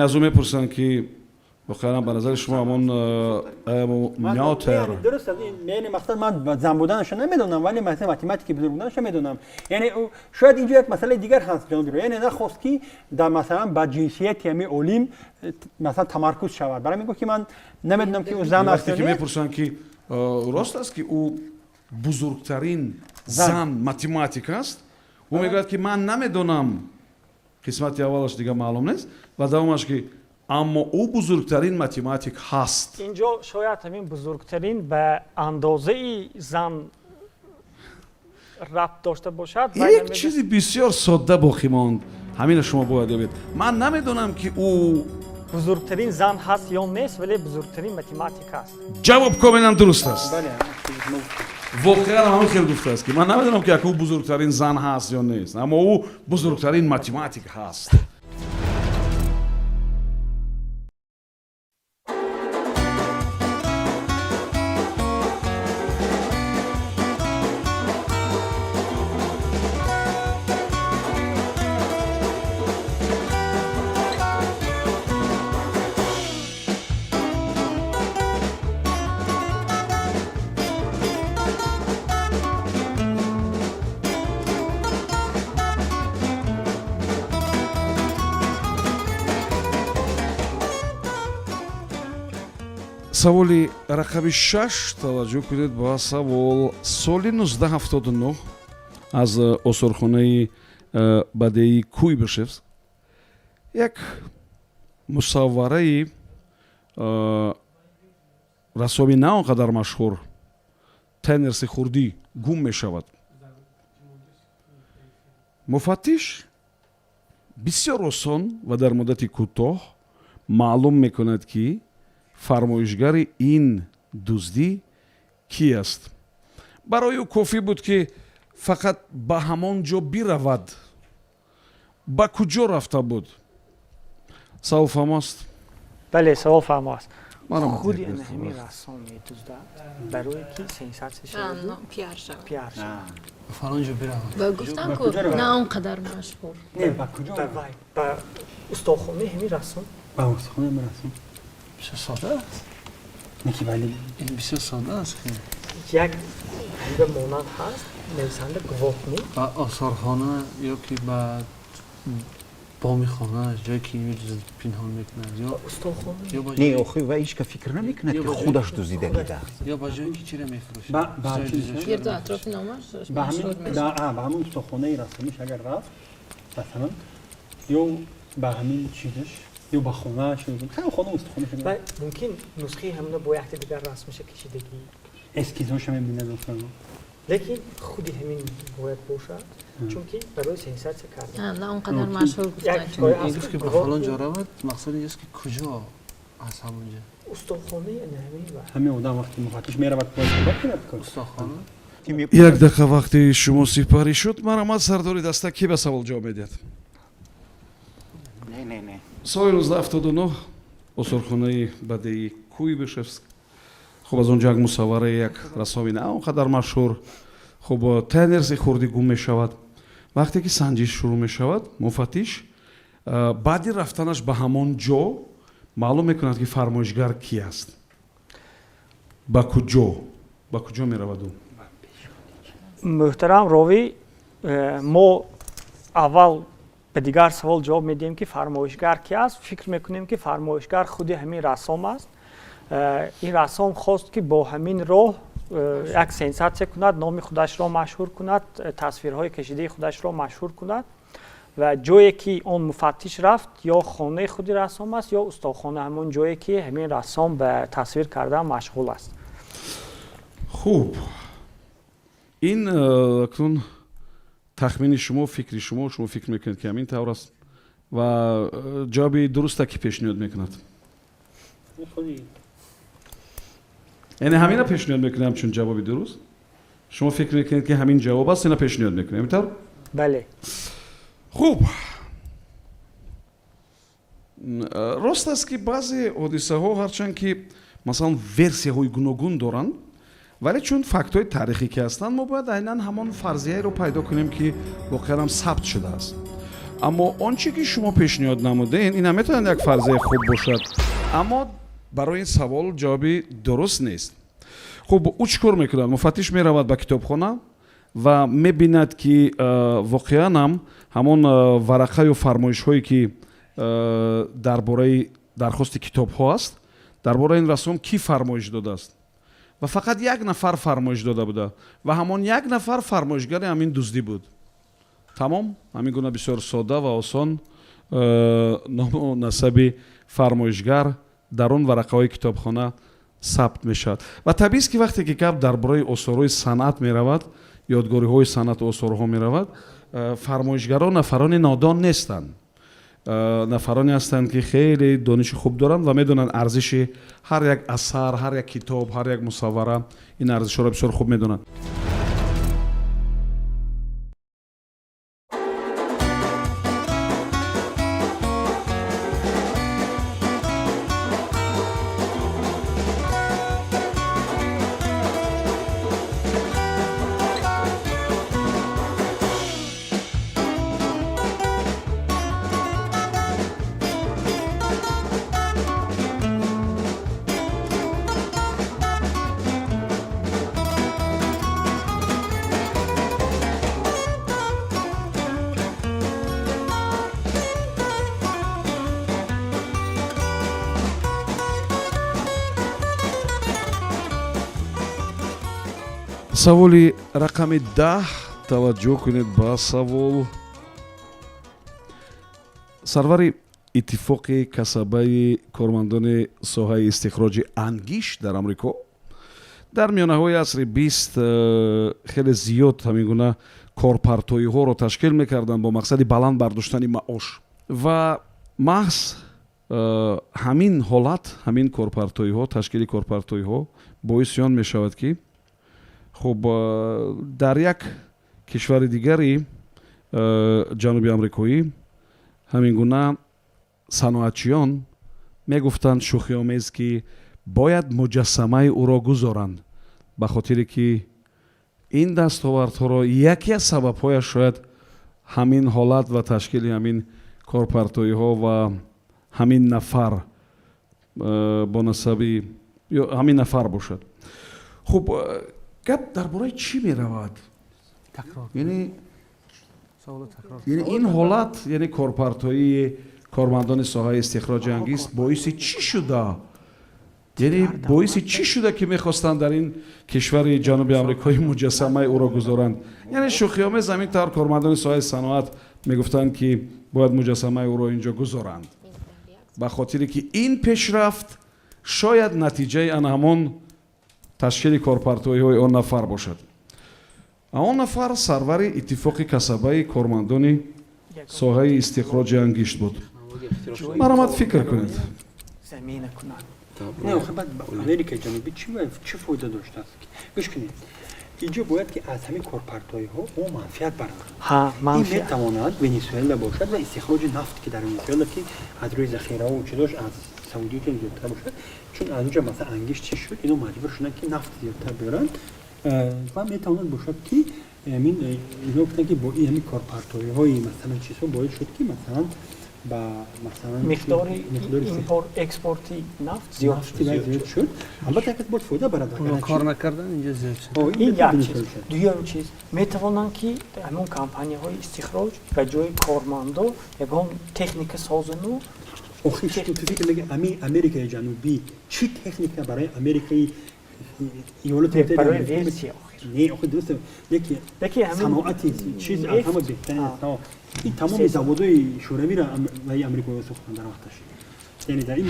Speaker 1: аз ӯ мепурсанд, ки воқеан ба назари шумо ҳамон нётер.
Speaker 3: Дуруст, яъне мақсад, ман зан буданашо намедонам, вале масалан математики бузург буданашо медонам. Яъне шояд инҷо як масъалаи дигар ҳаст, ҷаноби, яъне нахост, ки дар масалан ба ҷинсияти ҳамин олим масалан тамаркуз шавад, барои мегуфт, ки ман намедонам, ки ӯ зан аст.
Speaker 1: Вақте ки мепурсанд, ки рост аст, ки ӯ бузургтарин зан математик аст, ӯ мегӯяд, ки ман намедонам, қисмати аввалаш дига маълум нест, ва давомаш, ки аммо ӯ бузургтарин математик ҳаст.
Speaker 2: Инҷо шояд ҳамин бузургтарин ба андозаи зан рабт дошта бошад.
Speaker 1: Як чизи бисёр содда боқӣ монд, ҳамина шумо бояд ёбед. Ман намедонам, ки ӯ
Speaker 2: бузургтарин зан ҳаст ё нест, вале бузургтарин математик аст.
Speaker 1: Ҷавоб комилан дуруст аст. Воқеан ҳамин хел гуфтааст, ки ман намедонам, ки ӯ бузургтарин зан ҳаст ё нест, аммо ӯ бузургтарин математик ҳаст. Саволи рақами 6. Таваҷҷӯҳ кунед ба савол. Соли 1979 аз осорхонаи бадеии Куйбышев як мусаввараи рассоми на он қадар машҳур Теннерси хурдӣ гум мешавад. Муфаттиш бисёр осон ва дар муддати кӯтоҳ маълум мекунад, ки фармоишгари ин дуздӣ кӣ аст. Барои ӯ кофӣ буд, ки фақат ба ҳамон ҷо биравад. Ба куҷо рафта буд? Савол фаҳмо аст?
Speaker 2: Бале, савол фаҳмо аст. Худи ҳамин рассом медуздад, барое ки сенсатсия шавад,
Speaker 5: пиар шавад.
Speaker 2: Пиар шавад.
Speaker 6: Фалон ҷо биравад.
Speaker 5: Ба гуфтам, ку на он қадар машҳур.
Speaker 3: Не, ба куҷо?
Speaker 2: Ба ба устохонаи ҳамин рассом.
Speaker 3: Ба устохонаи ҳамин рассом.
Speaker 6: Бисёр сода аст.
Speaker 3: Не, ки вале
Speaker 6: ин бисёр сода аст.
Speaker 2: Як ҳамин монанд ҳаст, нависанда гувоҳ не.
Speaker 6: Ба осорхона ё ки ба боми хона, ҷое ки пинҳон мекунад, ё
Speaker 2: устохона.
Speaker 4: Не, охи ва ҳеч ка фикр намекунад, ки худаш дуздида гидааст.
Speaker 6: Ё ба ҷое ки чиро мефурӯшад.
Speaker 5: Гирду атрофи номаш машҳур мешавад.
Speaker 3: Ба ҳамон устохонаи рассомиш агар рафт, масалан, ё ба ҳамин чизаш, ё ба хонааш, хона, устохона.
Speaker 2: Мумкин нусхаи ҳамина бо якти дигар расмиша кашидагӣ.
Speaker 3: Эскизҳоша мебинад, масалан.
Speaker 2: Лекин худи ҳамин бояд бошад, чунки барои сенсатсия кардан.
Speaker 5: На он қадар машҳур.
Speaker 6: Гуфтан, гуфт ки ба фалон ҷо равад, мақсад инҷост, ки куҷо аз ҳамон ҷо.
Speaker 2: Устохонаи ҳамин.
Speaker 3: Ҳамин одам вақти муфаттиш меравад, бояд суҳбат кунад.
Speaker 6: Устохона.
Speaker 1: Як дақиқа вақти шумо сипарӣ шуд. Марҳамат, сардори даста, кӣ ба савол ҷавоб медиҳад?
Speaker 4: Не, не, не.
Speaker 1: Соли 1979 осорхонаи бадеи Куйбышевск, хуб, аз он ҷо як мусаввараи як рассоми на он қадар машҳур, хуб, Тенерси хурдӣ гум мешавад. Вақте ки санҷиш шурӯъ мешавад, муфаттиш баъди рафтанаш ба ҳамон ҷо маълум мекунад, ки фармоишгар кӣ аст. Ба куҷо меравад ӯ?
Speaker 2: Муҳтарам ровӣ, мо аввал ба дигар савол ҷавоб медиҳем, ки фармоишгар ки аст. Фикр мекунем, ки фармоишгар худи ҳамин рассом аст. Ин рассом хост, ки бо ҳамин роҳ як сенсатсия кунад, номи худашро машҳур кунад, тасвирҳои кашидаи худашро машҳур кунад. Ва ҷое ки он муфаттиш рафт, ё хонаи худи рассом аст, ё устохона, ҳамон ҷое ки ҳамин рассом ба тасвир кардан машғул аст.
Speaker 1: Хуб, ин акнун тахмини шумо, фикри шумо. Шумо фикр мекунед, ки ҳамин тавр аст. Ва ҷавоби дуруста ки пешниҳод мекунад? Яъне ҳамина пешниҳод мекунам чун ҷавоби дуруст. Шумо фикр мекунед, ки ҳамин ҷавоб аст, ина пешниҳод мекунем, ҳамин тавр?
Speaker 2: Бале.
Speaker 1: Хуб, рост аст, ки баъзе ҳодисаҳо, ҳарчанд ки, масалан, версияҳои гуногун доранд, вале чун фактҳои таърихӣ ки ҳастанд, мо бояд айнан ҳамон фарзияеро пайдо кунем, ки воқеан ҳам сабт шудааст. Аммо он чӣ ки шумо пешниҳод намудем, ин ҳам метавонад як фарзияи хуб бошад, аммо барои ин савол ҷавоби дуруст нест. Хуб, ӯ чӣ кор мекунад? Муфаттиш меравад ба китобхона ва мебинад, ки воқеан ҳам ҳамон варақаю фармоишҳое, ки дар бораи дархости китобҳо аст, дар бораи ин рассом кӣ фармоиш додааст. Ва фақат як нафар фармоиш дода буда ва ҳамон як нафар фармоишгари ҳамин дуздӣ буд. Тамом, ҳамин гуна бисёр сода ва осон ному насаби фармоишгар дар он варақаҳои китобхона сабт мешавад. Ва табиист, ки вақте ки гап дар бораи осорҳои санъат меравад, ёдгориҳои санъату осорҳо меравад, фармоишгарон нафарони нодон нестанд. Нафароне ҳастанд, ки хеле дониши хуб доранд ва медонанд арзиши ҳар як асар, ҳар як китоб, ҳар як мусаввара. Ин арзишҳоро бисёр хуб медонанд. Саволи рақами 10. Таваҷҷӯҳ кунед ба савол. Сарвари иттифоқи касабаи кормандони соҳаи истихроҷи ангиш дар Амрико дар миёнаҳои асри 20 хеле зиёд ҳамин гуна корпартоиҳоро ташкил мекарданд бо мақсади баланд бардоштани маош. Ва маҳз ҳамин ҳолат, ҳамин корпартоиҳо, ташкили корпартоиҳо боиси он мешавад, ки, хуб, дар як кишвари дигари ҷануби амрикоӣ ҳамин гуна саноатчиён мегуфтанд шӯхиомез, ки Бояд муҷассамаи ӯро гузоранд, ба хотире ки ин дастовардҳоро яке аз сабабҳояш шояд ҳамин ҳолат ва ташкили ҳамин корпартоиҳо ва ҳамин нафар бо насаби ё ҳамин нафар бошад. Хуб, гап дар бораи чӣ меравад? Яъне ин ҳолат, яъне корпартоии кормандони соҳаи истихроҷи ангишт боиси чӣ шуда? Яъне боиси чӣ шуда, ки мехостанд дар ин кишвари Ҷануби Амрикоӣ муҷассамаи ӯро гузоранд? Яъне шӯхиомез ҳамин тавр кормандони соҳаи саноат мегуфтанд, ки бояд муҷассамаи ӯро инҷо гузоранд, ба хотире ки ин пешрафт шояд натиҷаи ана ҳамон ташкили корпартоиҳои он нафар бошад. Он нафар сарвари иттифоқи касабаи кормандони соҳаи истихроҷи ангишт буд. Марҳамат, фикр кунед.
Speaker 3: Не, охир, баъд Америкаи Ҷанубӣ чӣ фоида доштааст? Гӯш кунед, инҷо бояд ки аз ҳамин корпартоиҳо мо манфиат баранд. Ин метавонад Венесуэла бошад ва истихроҷи нафт, ки дар Венесуэла, ки аз рӯи захираҳо чӣ дошт, аз Саудӣ зиёдтар бошад, чун аз онҷо масалан ангишт чӣ шуд, ино маҷбур шуданд, ки нафт зиёдтар биёранд. Ва метавонад бошад, ки ҳамин ино гуфтанд, ки бо ин ҳамин корпартоиҳои масалан чизҳо боис шуд, ки масалан ба масалан
Speaker 2: миқдори экспорти нафт зиёд
Speaker 3: зиёд шуд. Албатта, як бояд фоида барад.
Speaker 6: Кор накардан инҷо зиёд
Speaker 2: шуд. Ин як чиз. Дуюм чиз, метавонанд, ки ҳамон компанияҳои истихроҷ ба ҷои кормандо ягон техника созану
Speaker 3: Охир, ту фикр мекунӣ, Америкаи Ҷанубӣ чӣ техника барои Америкаи Иёлоти
Speaker 2: Барои версия.
Speaker 3: Не, охир, дуруст, яке саноати чиз аз ҳама беҳтарин аст. Ин тамоми заводҳои шӯравиро ва амрикоиҳо сохтанд дар вақташ. Яъне дар ин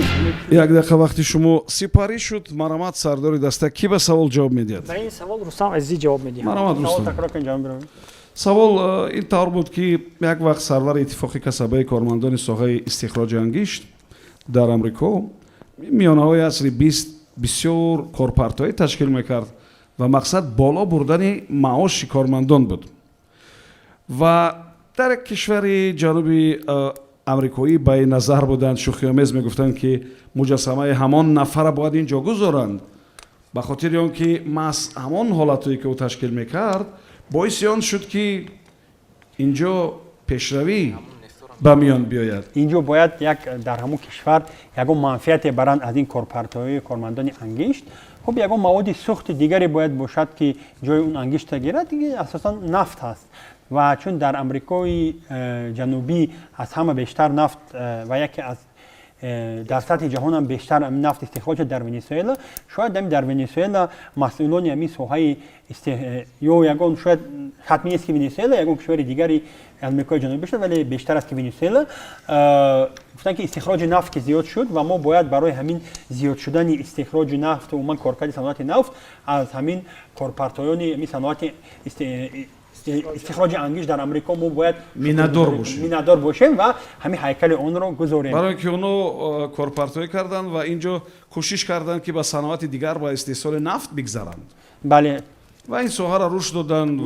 Speaker 1: Як дақиқа вақти шумо сипарӣ шуд. Марҳамат, сардори даста, кӣ ба савол ҷавоб медиҳад?
Speaker 2: Ба ин савол Рустам Азизӣ ҷавоб медиҳад.
Speaker 1: Марҳамат, Рустам. Савол ин тавр буд, ки як вақт сарвари иттифоқи касабаи кормандони соҳаи истихроҷи ангишт дар Амрико миёнаҳои асри 20 бисёр корпартоӣ ташкил мекард ва мақсад боло бурдани маоши кормандон буд. Ва дар як кишвари Ҷануби Амрикоӣ ба ин назар буданд, шӯхиомез мегуфтанд, ки муҷассамаи ҳамон нафара бояд ин ҷо гузоранд, ба хотири он ки маҳз ҳамон ҳолатҳое, ки ӯ ташкил мекард, боиси он шуд, ки инҷо пешравӣ ба миён биёяд.
Speaker 3: Инҷо бояд як дар ҳамон кишвар ягон манфиате баранд аз ин корпартоии кормандони ангишт. Хуб, ягон маводи сӯхти дигаре бояд бошад, ки ҷои он ангишта гирад. Асосан нафт ҳаст ва чун дар Амрикои Ҷанубӣ аз ҳама бештар нафт ва яке аз дар сатҳи ҷаҳонам бештар нафт истихроҷ шуд дар Венесуэла, шояд ами дар Венесуэла масъулони ҳамин соҳаи ё ягон, шояд ҳатмӣ нест, ки Венесуэла, ягон кишвари дигари Амрикои Ҷанубӣ бошад, вале бештар аст, ки Венесуэла, гуфтанд, ки истихроҷи нафт ки зиёд шуд ва мо бояд барои ҳамин зиёд шудани истихроҷи нафт, умуман коркарди саноати нафт, аз ҳамин корпартоёни ҳамин саноати истихроҷи ангишт дар Амрико мо бояд
Speaker 1: миннатдор бошем.
Speaker 3: Миннатдор бошем ва ҳамин ҳайкали онро гузорем.
Speaker 1: Барои ки оно корпартоӣ карданд ва инҷо кӯшиш карданд, ки ба саноати дигар, ба истеҳсоли нафт бигзаранд.
Speaker 3: Бале.
Speaker 1: Ва ин соҳаро рушд доданд.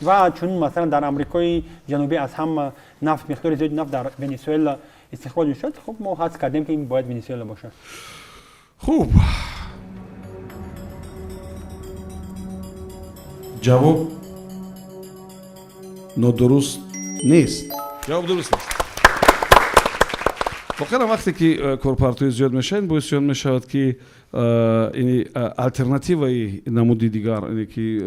Speaker 3: Ва чун масалан дар Амрикои Ҷанубӣ аз ҳама нафт, миқдори зиёди нафт дар Венесуэла истихроҷ мешуд, хуб, мо ҳадс кардем, ки ин бояд Венесуэла бошад.
Speaker 1: Хуб, ҷавоб нодуруст нест, ҷавоб дуруст аст. Воқеан, вақте ки корпартоӣ зиёд мешавад, боиси он мешавад, ки ини алтернативаи намуди дигар, ине ки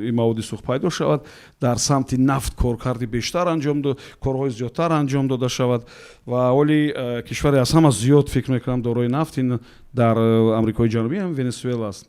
Speaker 1: ин маводи сӯхт пайдо шавад, дар самти нафт коркарди бештар анҷом, корҳои зиёдтар анҷом дода шавад. Ва ҳоли кишваре аз ҳама зиёд, фикр мекунам, дорои нафт ин дар Амрикои Ҷанубӣ ҳам Венесуэла аст.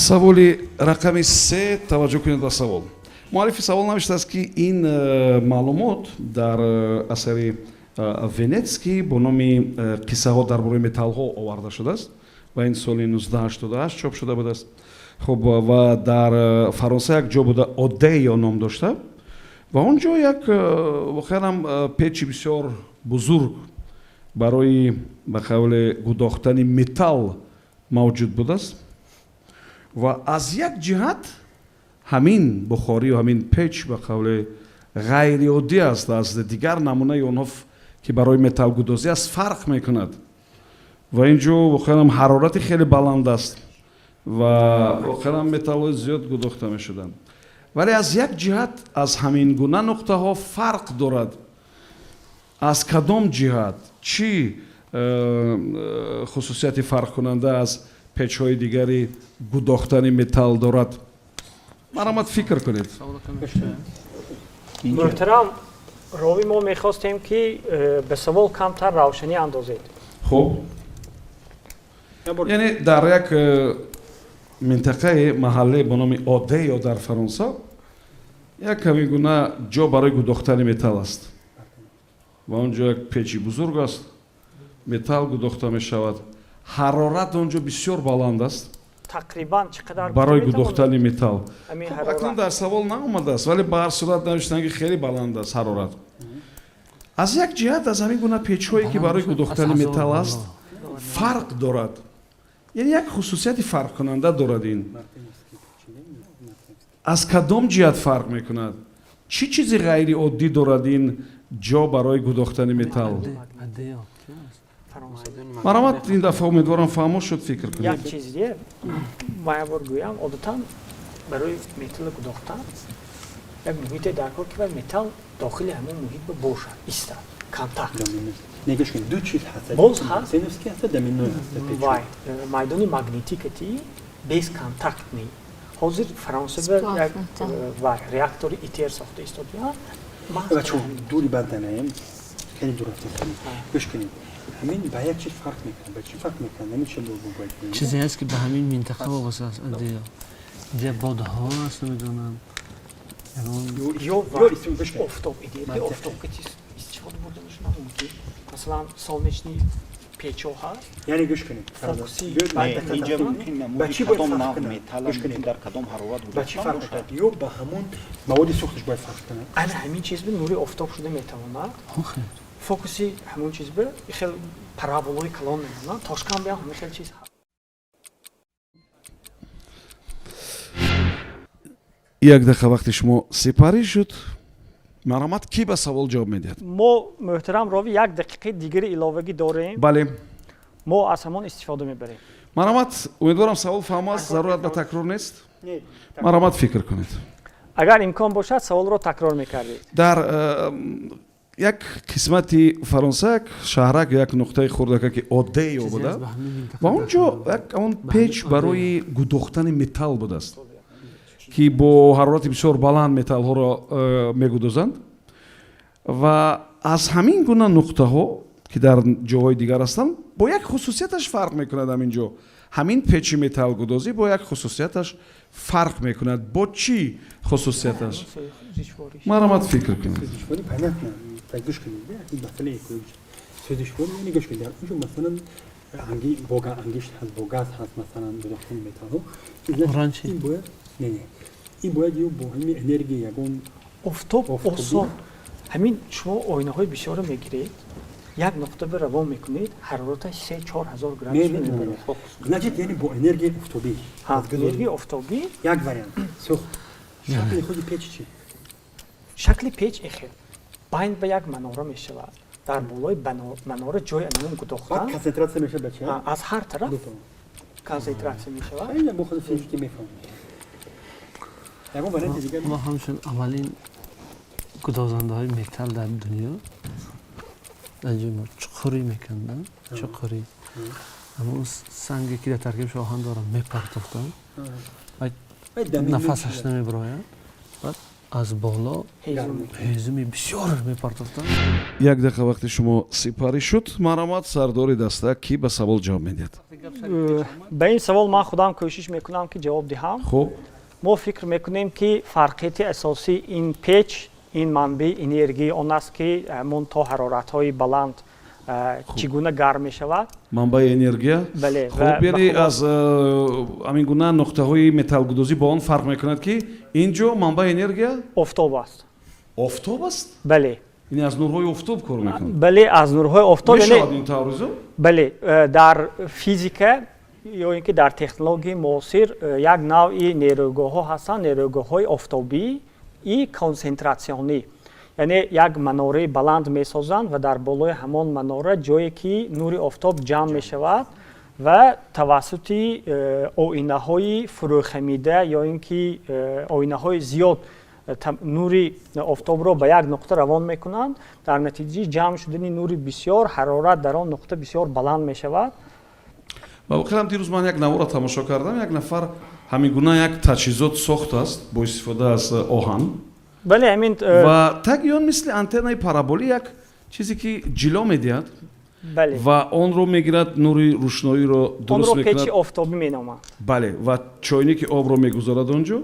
Speaker 1: Саволи рақами 3. Таваҷҷӯҳ кунед ба савол. Муаллифи савол навиштааст, ки ин маълумот дар асари Венетский бо номи «Қиссаҳо дар бораи металлҳо» оварда шудааст ва ин соли 1988 чоп шуда будааст. Хуб, ва дар Фаронса як ҷо буда, Одеё ном дошта, ва он ҷо як воқеан ҳам печи бисёр бузург барои, ба қавле, гудохтани металл мавҷуд будааст. Ва аз як ҷиҳат ҳамин бухорию ҳамин печ, ба қавле, ғайриоддӣ аст, аз дигар намунаи онҳо, ки барои металлгудозӣ аст, фарқ мекунад. Ва ин ҷо воқеан ҳам ҳарорати хеле баланд аст ва воқеан ҳам металлҳои зиёд гудохта мешуданд. Вале аз як ҷиҳат аз ҳамин гуна нуқтаҳо фарқ дорад. Аз кадом ҷиҳат, чӣ хусусияти фарқкунанда аз печҳои дигари гудохтани металл дорад? Марҳамат, фикр кунед.
Speaker 2: Муҳтарам ровӣ, мо мехостем, ки ба савол камтар равшанӣ андозед.
Speaker 1: Хуб, яъне дар як минтақаи маҳалле бо номи Одеё дар Фаронса як ҳамин гуна ҷо барои гудохтани металл аст ва он ҷо як печи бузург аст, металл гудохта мешавад, ҳарорат он ҷо бисёр баланд аст.
Speaker 2: Тақрибан чӣ қадар?
Speaker 1: Барои гудохтани металл акнун дар савол наомадааст, вале ба ҳар сурат навиштанд, ки хеле баланд аст ҳарорат. Аз як ҷиҳат аз ҳамин гуна печҳое, ки барои гудохтани металл аст, фарқ дорад, яъне як хусусияти фарқкунанда дорад. Ин аз кадом ҷиҳат фарқ мекунад? Чӣ чизи ғайриоддӣ дорад ин ҷо барои гудохтани металл? Марҳамат, ин дафъа умедворам, фаҳмо шуд, фикр кунед.
Speaker 2: Як чиз ман як бор гӯям. Одатан барои металла гудохтан як муҳите дар кор, ки вай металл дохили ҳамон муҳит бошад, истад, контакт.
Speaker 3: Нигоҳ кунед, ду чиз ҳаст.
Speaker 2: Боз ҳаст.
Speaker 3: Мартеновский ҳаст, доменной ҳаст.
Speaker 2: Вай майдони магнитикати бесконтактный. Ҳозир Фаронса як вай реактори ИТЕР сохта истодиянд.
Speaker 3: Бачо, дури бад нанаем, хеле дур рафтем. Гӯш кунед, ҳамин ба як чиз фарқ мекунад. Ба чӣ фарқ мекунад? Ҳамин чӣ бояд?
Speaker 6: Чизе ҳаст, ки ба ҳамин минтақа вобаста аст. Инҷа бодҳо аст, намедонам.
Speaker 2: Ё офтоб, энергияи офтоб ки истифода бурданашон мумкин, масалан, солнечный печо ҳаст.
Speaker 3: Яъне гӯш кунед.
Speaker 4: Инҷа мумкин намуди кадом навъ металл, дар кадом ҳарорат.
Speaker 3: Ба чӣ фарқ мекунад? Ё ба ҳамон маводи сӯхташ бояд фарқ кунад?
Speaker 2: Ана ҳамин чиз нури офтоб шуда метавонад, фокуси ҳамон чиз бе хел параболои калон мемонад. Тошканд биам ҳамин хел чиз ҳаст.
Speaker 1: Як дақиқа вақти шумо сипарӣ шуд. Марҳамат, кӣ ба савол ҷавоб медиҳад?
Speaker 2: Мо, муҳтарам ровӣ, як дақиқаи дигари иловагӣ дорем.
Speaker 1: Бале.
Speaker 2: Мо аз ҳамон истифода мебарем.
Speaker 1: Марҳамат, умедворам, савол фаҳмо аст, зарурат ба такрор нест. Марҳамат, фикр кунед.
Speaker 2: Агар имкон бошад, саволро такрор мекардед.
Speaker 1: Дар як қисмати Фаронса як шаҳрак, як нуқтаи хурдака, ки Одеё буда, ва он ҷо як он печ барои гудохтани металл будааст, ки бо ҳарорати бисёр баланд металлҳоро мегудозанд. Ва аз ҳамин гуна нуқтаҳо, ки дар ҷоҳои дигар ҳастанд, бо як хусусияташ фарқ мекунад. Ҳамин ҷо ҳамин печи металлгудозӣ бо як хусусияташ фарқ мекунад. Бо чӣ хусусияташ? Марҳамат, фикр кунед.
Speaker 3: Ангишт ҳаст, бо газ ҳаст, масалан, гудохтани металлҳо. Ин бояд, не, ин бояд ё бо ҳамин энергия ягон.
Speaker 2: Офтоб осон. Ҳамин шумо оинаҳои бисёрро мегиред, як нуқта ба равон мекунед, ҳарораташ 3-4 ҳазор градус.
Speaker 3: Значит, яъне бо энергияи офтобӣ.
Speaker 2: Энергияи офтобӣ.
Speaker 3: Як вариант сӯхт. Шакли худи печ чӣ?
Speaker 2: Шакли печ эхел байн ба як манора мешавад, дар болои манора ҷои анамон гудохтан.
Speaker 3: Консентратсия мешавад ба чи?
Speaker 2: Аз ҳар тараф консентратсия мешавад.
Speaker 3: Бо худи физики мефаҳмем. Ягон варианти дигар?
Speaker 6: Мо ҳамчун аввалин гудозандаҳои металл дар дунё дар ҷои мо чуқурӣ меканданд, чуқурӣ, ҳамон санге, ки дар таркибаш оҳан дорад, мепартофтанд, нафасаш намебирояд, баъд Аз боло ҳезуми бисёр мепартофтанд.
Speaker 1: Як дақиқа вақти шумо сипарӣ шуд. Марҳамат, сардори даста, кӣ ба савол ҷавоб медиҳад?
Speaker 2: Ба ин савол ман худам кӯшиш мекунам, ки ҷавоб диҳам.
Speaker 1: Хуб.
Speaker 2: Мо фикр мекунем, ки фарқияти асосии ин печ, ин манбаи энергии он аст, ки ҳамон то ҳароратҳои баланд чӣ гуна гарм мешавад.
Speaker 1: Манбаи энергия.
Speaker 2: Бале.
Speaker 1: Хуб, яъне аз ҳамин гуна нуқтаҳои металлгудозӣ бо он фарқ мекунад, ки ин ҷо манбаи энергия
Speaker 2: офтоб аст.
Speaker 1: Офтоб аст?
Speaker 2: Бале.
Speaker 1: Яъне аз нурҳои офтоб кор мекунад?
Speaker 2: Бале, аз нурҳои офтоб.
Speaker 1: Мешавад ин тавр, Ризо?
Speaker 2: Бале, дар физика ё ин ки дар технологияи муосир як навъи нерӯгоҳҳо ҳастанд, нерӯгоҳҳои офтобӣ и консентратсионӣ, яъне як манораи баланд месозанд ва дар болои ҳамон манора ҷое ки нури офтоб ҷамъ мешавад ва тавассути оинаҳои фурӯхамида ё ин ки оинаҳои зиёд нури офтобро ба як нуқта равон мекунанд. Дар натиҷаи ҷамъ шудани нури бисёр, ҳарорат дар он нуқта бисёр баланд мешавад.
Speaker 1: Ва воқеан дирӯз ман як наворро тамошо кардам, як нафар ҳамин гуна як таҷҳизот сохтааст бо истифода аз оҳан.
Speaker 2: Бале, ҳамин.
Speaker 1: Ва таги он мисли антеннаи параболӣ як чизе ки ҷило медиҳад ва онро мегирад, нури рӯшноиро дуруст
Speaker 2: мекунад.
Speaker 1: Печи
Speaker 2: офтобӣ меноманд.
Speaker 1: Бале, ва чойники обро мегузорад он ҷо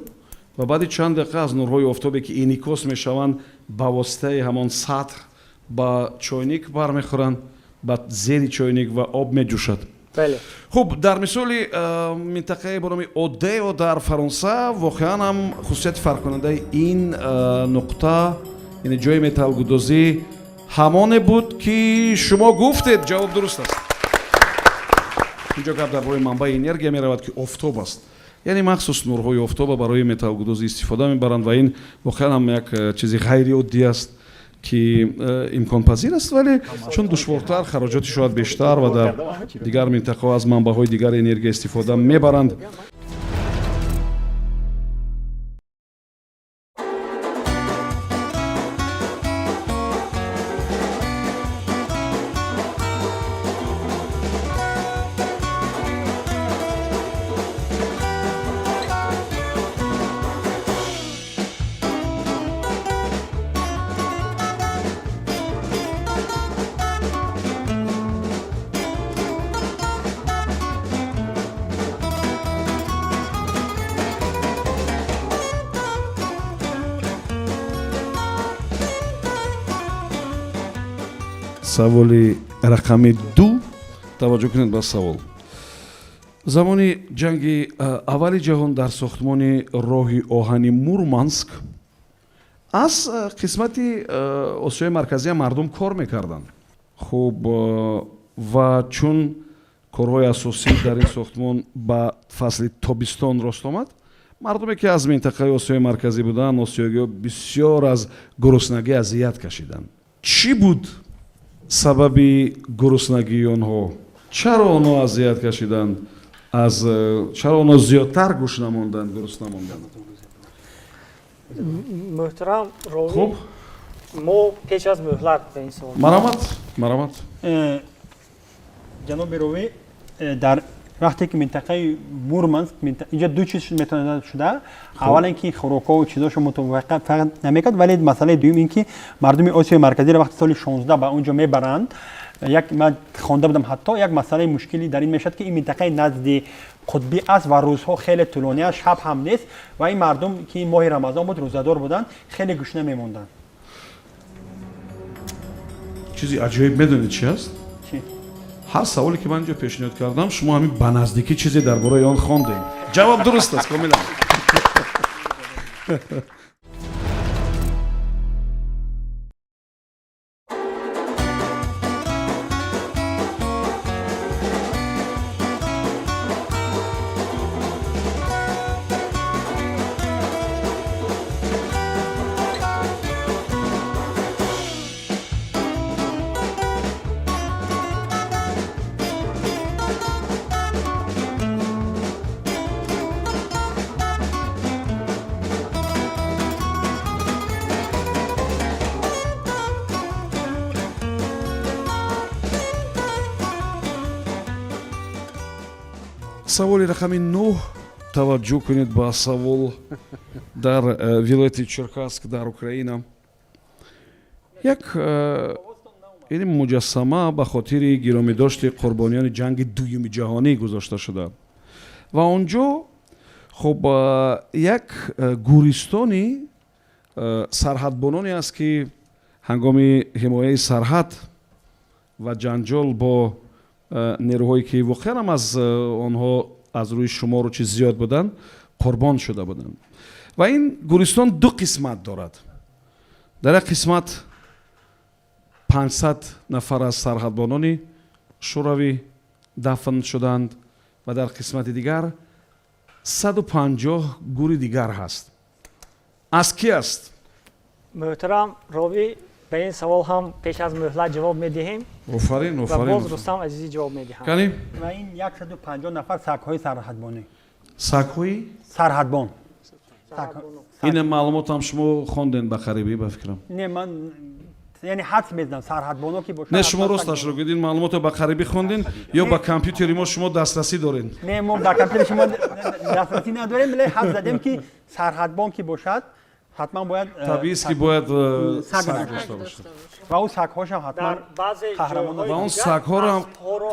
Speaker 1: ва баъди чанд дақиқа аз нурҳои офтобе ки инъикос мешаванд ба воситаи ҳамон сатҳ ба чойник бармехӯранд, ба зери чойник, ва об меҷӯшад. Хуб, дар мисоли минтақаи бо номи Одео дар Фаронса воқеан ҳам хусусияти фарқкунандаи ин нуқта, яъне ҷои металлгудозӣ, ҳамоне буд, ки шумо гуфтед. Ҷавоб дуруст аст. Инҷо гап дар бораи манбаи энергия меравад, ки офтоб аст, яъне махсус нурҳои офтоба барои металлгудозӣ истифода мебаранд ва ин воқеан ҳам як чизи ғайриоддӣ аст, ки имконпазир аст, вале чун душвортар, хароҷоти шояд бештар ва дар дигар минтақаҳо аз манбаъҳои дигари энергия истифода мебаранд. Саволи рақами 2. Таваҷҷӯҳ кунед ба савол. Замони ҷанги аввали ҷаҳон дар сохтмони роҳи оҳани Мурманск аз қисмати Осиёи Марказия мардум кор мекарданд. Хуб, ва чун корҳои асосӣ дар ин сохтмон ба фасли тобистон рост омад, мардуме ки аз минтақаи Осиёи Марказӣ буданд, осиёгиҳо, бисёр аз гуруснагӣ азият кашиданд. Чӣ буд сабаби гуруснагии онҳо? Чаро онҳо азият кашиданд, аз чаро онҳо зиёдтар гӯшна монданд, гурусна монданд?
Speaker 2: Муҳтарам ровӣ,
Speaker 1: Хуб.
Speaker 2: Мо пеш аз муҳлат ба ин савол.
Speaker 1: Марҳамат, марҳамат.
Speaker 3: Ҷаноби ровӣ, дар вақте ки минтақаи Мурманск, инҷа ду чиз метавонад шуда. Аввалан, ки хӯрокҳо чизошо мутаваққаф фақат намекард, вале масъалаи дуюм ин ки мардуми Осиёи Марказиро вақти соли 16 ба он ҷо мебаранд, як ман хонда будам, ҳатто як масъалаи мушкилӣ дар ин мешавад, ки ин минтақаи назди қутбӣ аст ва рӯзҳо хеле тӯлонӣ аст, шаб ҳам нест ва ин мардум, ки моҳи Рамазон буд, рӯзадор буданд, хеле гушна мемонданд.
Speaker 1: Чизи аҷоиб медонед чи аст?
Speaker 3: Чӣ?
Speaker 1: Ҳар саволе ки ман инҷо пешниҳод кардам, шумо ҳамин ба наздикӣ чизе дар бораи он хондем. Ҷавоб дуруст аст комилан. Саволи рақами 9. Таваҷҷӯҳ кунед ба савол. Дар вилояти Черкасск, дар Украина, як ин муҷассама ба хотири гиромидошти қурбониёни ҷанги дуюми ҷаҳонӣ гузошта шуда ва он ҷо, хуб, як гӯристони сарҳадбононе аст, ки ҳангоми ҳимояи сарҳад ва ҷанҷол бо нерӯҳое, ки воқеан ҳам аз онҳо аз рӯи шумору чиз зиёд буданд, қурбон шуда буданд. Ва ин гӯристон ду қисмат дорад. Дар як қисмат 500 нафар аз сарҳадбонони шӯравӣ дафн шуданд ва дар қисмати дигар 150 гӯри дигар ҳаст. Аз кӣ аст?
Speaker 2: Муҳтарам ровӣ, ба ин савол ҳам пеш аз муҳлат ҷавоб медиҳем.
Speaker 1: Офарин.
Speaker 2: Ва
Speaker 1: офарин.
Speaker 2: Боз Рустам Азизӣ ҷавоб медиҳам.
Speaker 1: Кани?
Speaker 3: Ва ин 150 нафар сагҳои сарҳадбонӣ.
Speaker 1: Сагҳои
Speaker 3: сарҳадбон.
Speaker 1: Ин маълумотам шумо хонден ба қарибӣ, ба фикрам.
Speaker 3: Не, ман яъне ҳадс мезанам, сарҳадбоно ки бошад.
Speaker 1: Не, шумо росташро гӯед, ин маълумотро ба қарибӣ хонден ё ба компютери мо шумо дастрасӣ доред?
Speaker 3: Не, мо ба компютери шумо дастрасӣ надорем, вале ҳадс задем, ки сарҳадбон ки бошад, ҳатман бояд
Speaker 1: Табиист, ки бояд
Speaker 3: саг
Speaker 1: саг дошта бошад.
Speaker 3: Ва ӯ сагҳошам ҳатман
Speaker 2: Дар баъзе
Speaker 3: қаҳрамон.
Speaker 1: Ва он сагҳоро ҳам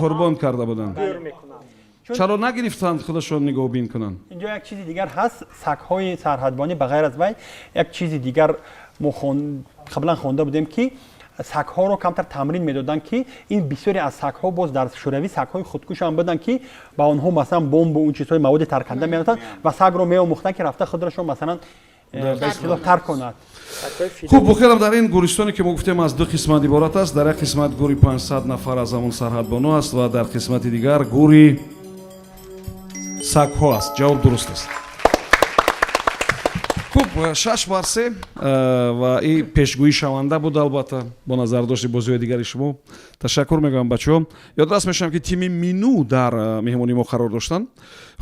Speaker 1: қурбон карда буданд.
Speaker 2: Гӯр мекунанд.
Speaker 1: Чаро нагирифтанд, худашон нигоҳубин кунанд?
Speaker 3: Инҷо як чизи дигар ҳаст. Сагҳои сарҳадбонӣ, ба ғайр аз вай, як чизи дигар мо қаблан хонда будем, ки сагҳоро камтар тамрин медоданд, ки ин бисёре аз сагҳо боз дар Шӯравӣ сагҳои худкуш ҳам буданд, ки ба онҳо масалан бомбу он чизҳои маводи тарканда меандохтанд ва сагро меомӯхтанд, ки рафта худрашон масалан ба истилоҳ тарк кунад.
Speaker 1: Хуб, воқеан дар ин гӯристоне, ки мо гуфтем, аз ду қисмат иборат аст. Дар як қисмат гӯри 500 нафар аз ҳамон сарҳадбоно аст ва дар қисмати дигар гӯри сагҳо аст. Ҷавоб дуруст аст. Хуб, 6 бар 3 ва и пешгӯӣ шаванда буд, албатта, бо назардошти бозиҳои дигари шумо. Ташаккур мегӯям, бачаҳо. Ёдрас мешавам, ки тими Минӯ дар меҳмонии мо қарор доштанд.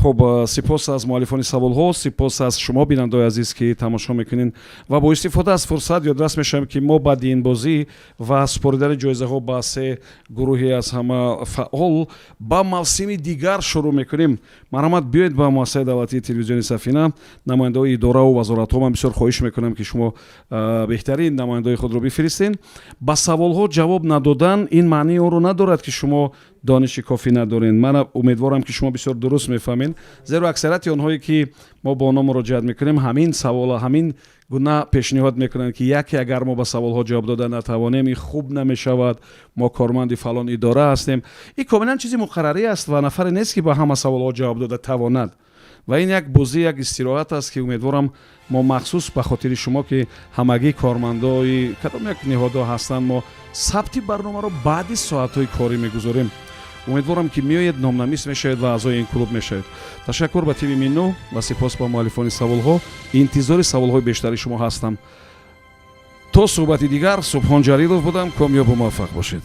Speaker 1: Хуб, сипос аз муаллифони саволҳо, сипос аз шумо, бинандаои азиз, ки тамошо мекунед. Ва бо истифода аз фурсат ёдрас мешавам, ки мо баъди ин бозӣ ва супоридани ҷоизаҳо ба се гурӯҳи аз ҳама фаъол ба мавсими дигар шурӯъ мекунем. Марҳамат, биёед ба муассисаи давлатии телевизиони Сафина, намояндаҳои идораву вазоратҳо. Ман бисёр хоҳиш мекунам, ки шумо беҳтарин намояндаҳои худро бифиристен. Ба саволҳо ҷавоб надодан ин маънии онро надорад, ки шумо дониши кофӣ надоред. Ман умедворам, ки шумо бисёр дуруст мефаҳмед, зеро аксарияти онҳое, ки мо бо онҳо муроҷиат мекунем, ҳамин савола, ҳамин гуна пешниҳод мекунанд, ки яке агар мо ба саволҳо ҷавоб дода натавонем, ин хуб намешавад, мо корманди фалон идора ҳастем. Ин комилан чизи муқаррарӣ аст ва нафаре нест, ки ба ҳама саволҳо ҷавоб дода тавонад. Ва ин як бозӣ, як истироҳат аст, ки умедворам мо махсус ба хотири шумо, ки ҳамагӣ кормандои кадом як ниҳодҳо ҳастанд, мо сабти барномаро баъди соатҳои корӣ мегузорем. Умедворам, ки меоед, номнавис мешавед ва аъзои ин клуб мешавед. Ташаккур ба тими Минӯ ва сипос ба муаллифони саволҳо. Интизори саволҳои бештари шумо ҳастам. То суҳбати дигар, Субҳон Ҷалилов будам. Комёбу муваффақ бошед.